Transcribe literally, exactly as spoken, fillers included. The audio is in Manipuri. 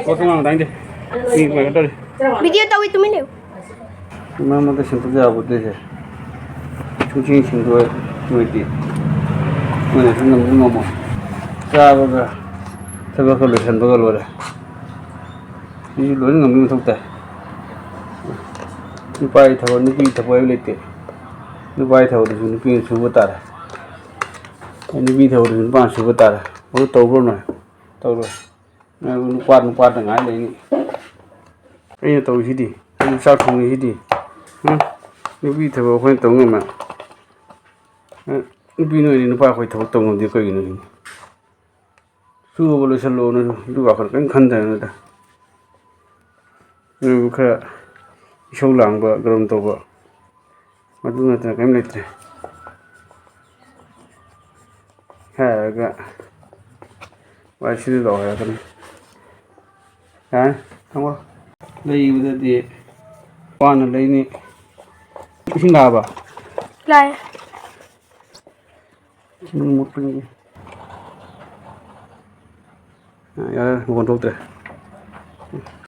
ꯋꯥ ꯇꯣꯉꯥꯟꯅ ꯇꯥꯅꯤꯡꯗꯦ꯫ ꯃꯤ ꯀꯩꯅꯣ ꯇꯧꯔꯤ꯫ ꯚꯤꯗꯤꯑꯣ ꯇꯧꯏ, ꯇꯨꯃꯤꯟ ꯂꯩꯌꯨ꯫ ꯃꯔꯛ ꯃꯔꯛꯇ ꯁꯦꯡꯗꯣꯛꯇ ꯌꯥꯄꯣꯠꯇꯦꯁꯦ꯫ ꯁꯨꯡꯁꯦꯡ ꯁꯦꯡꯗꯣꯛꯑꯣꯏ ꯅꯣꯏꯗꯤ꯫ ꯅꯣꯏꯅꯁꯨ ꯉꯝꯁꯨ ꯉꯝꯃꯣꯏ꯫ ꯆꯥꯕꯒ ꯊꯕꯛꯀ ꯂꯣꯏꯁꯟꯕꯒ ꯂꯣꯏꯔꯦ꯫ ꯁꯤꯁꯨ ꯂꯣꯏꯅ ꯉꯝꯕꯒꯤ ꯃꯊꯧ ꯇꯥꯏ꯫ ꯅꯨꯄꯥꯒꯤ ꯊꯕꯛ, ꯅꯨꯄꯤꯒꯤ ꯊꯕꯛ ꯍꯥꯏꯕ ꯂꯩꯇꯦ꯫ ꯅꯨꯄꯥꯒꯤ ꯊꯕꯛꯇꯨꯁꯨ ꯅꯨꯄꯤꯅ ꯁꯨꯕ ꯇꯥꯔꯦ꯫ ꯅꯨꯄꯤꯒꯤ ꯊꯕꯛꯇꯨꯁꯨ ꯅꯨꯄꯥꯅ ꯁꯨꯕ ꯇꯥꯔꯦ꯫ ꯑꯗꯨ ꯇꯧꯕ꯭ꯔꯣ ꯅꯣꯏ? ꯇꯧꯔꯣꯏ꯫ ꯅꯣꯏꯕꯨ ꯅꯨꯄꯥ, ꯅꯨꯄꯥꯗ ꯉꯥꯏ ꯂꯩꯅꯤ꯫ ꯑꯩꯅ ꯇꯧꯔꯤꯁꯤꯗꯤ, ꯑꯩꯅ ꯆꯥꯛ ꯊꯣꯡꯉꯤꯁꯤꯗꯤ, ꯎꯝ? ꯅꯨꯄꯤ ꯊꯕꯛ ꯑꯩꯈꯣꯏꯅ ꯇꯧ ꯉꯝꯃꯦ? ꯎꯝ? ꯅꯨꯄꯤ ꯅꯣꯏꯗꯤ ꯅꯨꯄꯥ ꯑꯩꯈꯣꯏ ꯊꯕꯛ ꯇꯧ ꯉꯝꯗꯦ ꯀꯩꯒꯤꯅꯣ ꯁꯤꯅꯤ? ꯁꯨꯕ ꯂꯣꯏꯁꯜꯂꯣ ꯅꯣꯏꯁꯨ, ꯑꯗꯨ ꯋꯥꯈꯜ ꯀꯔꯤꯝ ꯈꯟꯗ꯭ꯔꯦ ꯅꯣꯏꯗ꯫ ꯅꯣꯏꯕꯨ ꯈꯔ ꯏꯁꯧ ꯂꯥꯡꯕ, ꯒꯔꯝ ꯇꯧꯕ, ꯃꯗꯨ ꯅꯠꯇꯅ ꯀꯔꯤꯝ ꯂꯩꯇ꯭ꯔꯦ꯫ ꯍꯥꯏꯔꯒ ꯋꯥꯏ ꯁꯤꯠꯂꯨ ꯂꯥꯛꯑꯣ ꯍꯥꯏꯔꯛꯀꯅꯤ꯫ ꯌꯥꯔꯦ, ꯊꯝꯃꯣ꯫ ꯂꯩꯕꯗꯗꯤ ꯋꯥꯅ ꯂꯩꯅꯤ꯫ ꯏꯁꯤꯡ ꯂꯥꯛꯑꯕ? ꯂꯥꯛꯑꯦ꯫ ꯏꯁꯤꯡ ꯃꯣꯠꯄꯅꯤ꯫ ꯌꯥꯔꯦ, ꯃꯈꯣꯟ ꯊꯣꯛꯇ꯭ꯔꯦ꯫